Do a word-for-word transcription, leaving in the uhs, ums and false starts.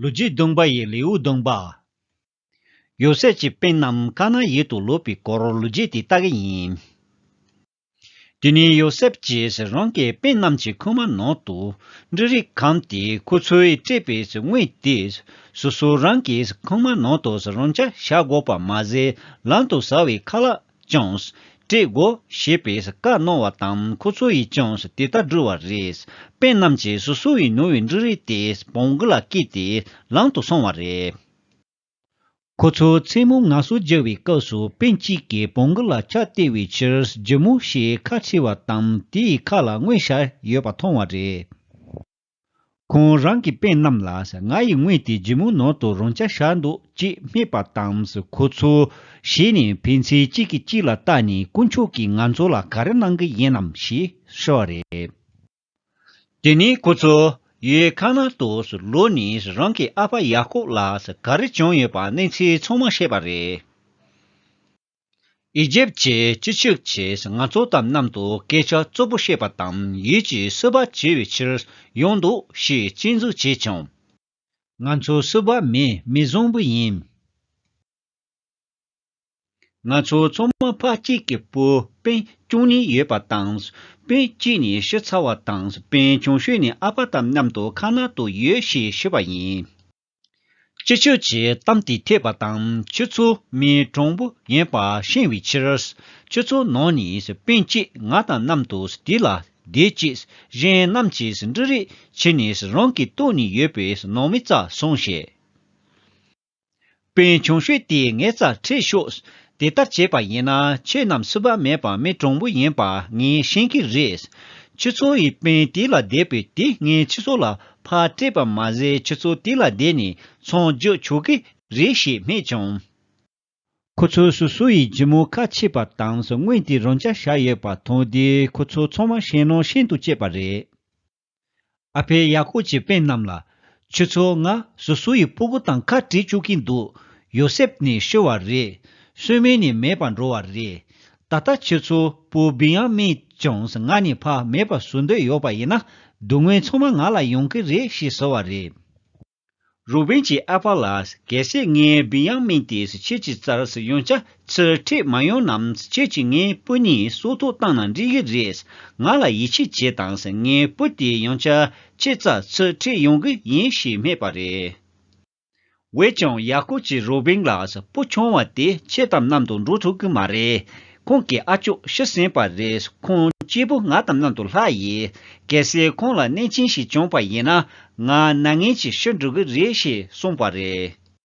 ལོ་རྒྱུས་བདུན་པ་ཡི་ལེའུ་བདུན་པ། ཡོ་སེབ་ཀྱི་སྤུན་རྣམས་ཁ་ནན་ཡུལ་དུ་ལོག་པའི་སྐོར་ལོ་རྒྱུས་དེ་ལྟ་གི་ཡིན། དེ་ནས་ཡོ་སེབ་ཀྱིས་རང་གི་སྤུན་རྣམས་ཀྱི་ཁང་པ་ནང་དུ་འབྲུ་རིགས་ཁམས་ཏེ་ཁོ་ཚོས་སྤྲད་པའི་དངུལ་དེ་སོ་སོ་རང་གི་ཁང་པ་ནང་དུ་རང་འཇགས་བཞག་དགོས་པ་མ་ཟད། ལམ་དུ་ཟ་བའི་ཁ་ལག་ཀྱང་སྤྲད་དགོས་ཞེས་པའི་བཀའ་གནང་བ་དང་། ཁོ་ཚོ་ཡིས་ཀྱང་དེ་ལྟར་བསྒྲུབས་པ་རེད། སྤུན་རྣམས་ཀྱིས་སོ་སོ་ཡི་ཉོས་པའི་འབྲུ་རིགས་དེ་བོང་གུ་ལ་བསྐུས་ཏེ་ལམ་དུ་སོང་བ་རེད། ཁོ་ཚོ་མཚན་མོ་ངལ་གསོ་རྒྱག་པའི་སྐབས་སུ་སྤུན་གཅིག་གིས་བོང་གུ་ལ་ཆ་གཏད་པའི་ཕྱིར་ཇི་མོ་ཞེས་ཁ་ཕྱེ་བ་དང་། དེའི་ཁ་ལ་དངུལ་བཞག་ཡོད་པ་མཐོང་བ་རེད། ཁོང་རང་གི་སྤུན་རྣམས་ལ། ང་ཡི་དངུལ་དེ་ཇི་མོ་ནང་དུ་རང་འཇགས་བཞག་འདུག་ཅེས་སྨྲས་པ་དང་། ཁོ་ཚོ་ཞེད་ནས་ཕན་ཚུན་གཅིག་གིས་གཅིག་ལ་བལྟས་ནས། དཀོན་མཆོག་གིས་ང་ཚོ་ལ་ག་རེ་གནང་གི་ཡིན་ནམ་ཞེས་དྲིས་པ་རེད། དེ་ནས་ཁོ་ཚོ་ཡུལ་ཁ་ནན་དུ་ལོག་ནས་རང་གི་ཨ་ཕ་ཡ་ཀོབ་ལ་ག་རེ་བྱུང་ཡོད་པ་གནས་ཚུལ་ཚང་མ་བཤད་པ་རེད། ཨི་ཇིབ་ཀྱི་སྤྱི་ཁྱབ་ཀྱིས་ང་ཚོ་དང་མཉམ་དུ་སྐད་ཆ་རྩུབ་པོ་བཤད་པ་དང་། ཡུལ་གྱི་སྲིད་པ་བྱེད་པའི་ཕྱིར་ཡོང་འདུག་ཞེས་སྐྱོན་འཛུགས་བྱས་ཀྱང་། ང་ཚོ་སྲིད་པ་མེད། མི་བཟང་པོ་ཡིན། ང་ཚོ་ཚང་མ་ཕ་གཅིག་གི་བུ་སྤུན་བཅུ་གཉིས་ཡོད་པ་དང་། སྤུན་གཅིག་ནི་ཤི་ཚར་བ་དང་། སྤུན་ཆུང་ཤོས་ནི་ཨ་ཕ་དང་མཉམ་དུ་ཁ་ནན་དུ་ཡོད་ཞེས་ཞུས་པ་ཡིན། སྤྱི་ཁྱབ་ཀྱིས་གཏམ་དེ་ཐོས་པ་དང་། ཁྱེད་ཚོ་མི་དྲང་པོ་ཡིན་པ་ཤེས་པའི་ཕྱིར། ཁྱེད་ཚོའི་ནང་ནས་སྤུན་གཅིག་ང་དང་མཉམ་དུ་དེ་ལ་བསྡད་ཅིག་གཞན་རྣམས་ཀྱིས་འབྲུ་རིགས་ཁྱེར་ནས་རང་གི་ལྟོགས་ནས་ཡོད་པའི་ནང་མི་རྩར་སོང་ཞིག་སྤུན་ཆུང་ཤོས་དེ་ངའི་རྩར་ཁྲིད་ཤོག་དེ་ལྟར་བྱས་པ་ཡིན་ན། ཁྱེད་རྣམས་སྲིད་པ་མེད་པར་མི་དྲང་པོ་ཡིན་པ་ངས་ཤེས་ཀྱི་རེད། ཁྱེད་ཚོ་ཡི་སྤུན་དེ་ལ་བསྡད་པས་དེ་ངས་ཁྱེད་ཚོ་ལ་ཕར་སྤྲད་པ་མ་ཟད། ཁྱེད་ཚོ་དེ་ལ་བསྡད་ནས་མཚམས་འཇོག་ཆོག་གི་རེད་ཞེས་སྨྲས་ཀྱང་། ཁོ་ཚོས་སོ་སོ་ཡི་ཇི་མོ་ཁ་ཕྱེས་པ་དང་། དངུལ་དེ་རང་འཇགས་བཞག་ཡོད་པ་མཐོང་དུས། ཁོ་ཚོ་ཚང་མ་ཞེད་སྣང་ཤིན་ཏུ་སྐྱེས་པ་རེད། ཨ་ཕས་ཡ་ཀོབ་ཀྱི་སྤུན་རྣམས་ལ། ཁྱེད་ཚོ་ང་སོ་སོ་ཡི་སྤུ་གུ་དང་ཁ་བྲལ་བཅུག་གིན་འདུག་ཡོ་སེབ་ནི་ཤི་བ་རེད། སྲོལ་མེད་ནི་མེད་པར་འགྲོ་བ་རེད། ད་ལྟ་ཁྱེད་ཚོ་བུ་བི་ཡ་མིན་ཀྱང་ང་ནས་ཕར་མེད་པར་བཟོ་འདོད་ཡོད་པ་ཡིན་ན། སྡུག་བསྔལ་ཚང་མ་ང་ལ་ཡོང་གི་རེད་ཞེས་ཟེར་བ་རེད། རུ་བེན་གྱི་ཨ་ཕ་ལ། གལ་སྲིད་ངས་བི་ཡ་མིན་དེ་ཁྱེད་ཀྱི་རྩར་ཡང་བསྐྱར་ཕྱིར་ཁྲིད་མ་ཡོང་ན། ཁྱེད་ཀྱིས་ངའི་སྤུན་གཉིས་སྲོག་ཐོག་བཏང་ན་འགྲིག་གི་རེད། ང་ལ་ཡིད་ཆེས་བྱེད་དང་། ངའི་བུ་དེ་ཡང་བསྐྱར་ཁྱེད་རྩར་ཕྱིར་ཁྲིད་ཡོང་གི་ཡིན་ཞེས་སྨྲས་པ་རེད། འོན་ཀྱང་ཡ་ཀོབ་ཀྱིས་རུ་བེན་ལ། བུ་ཆུང་བ་དེ་ཁྱེད་དང་མཉམ་དུ་འགྲོ་ཐུབ་ཀྱི་མ་རེད། ཁོང་གི་ཨ་ཅག་ཤི་ཟིན་པ་རེད། ཁོང་གཅིག་པུ་ང་དང་མཉམ་དུ་ལྷག་ཡིན། གལ་སྲིད་ཁོང་ལ་གནོད་སྐྱོན་ཞིག་བྱུང་བ་ཡིན་ན། ང་མྱ་ངན་གྱིས་ཤི་འགྲོ་གི་རེད་ཞེས་གསུངས་པ་རེད།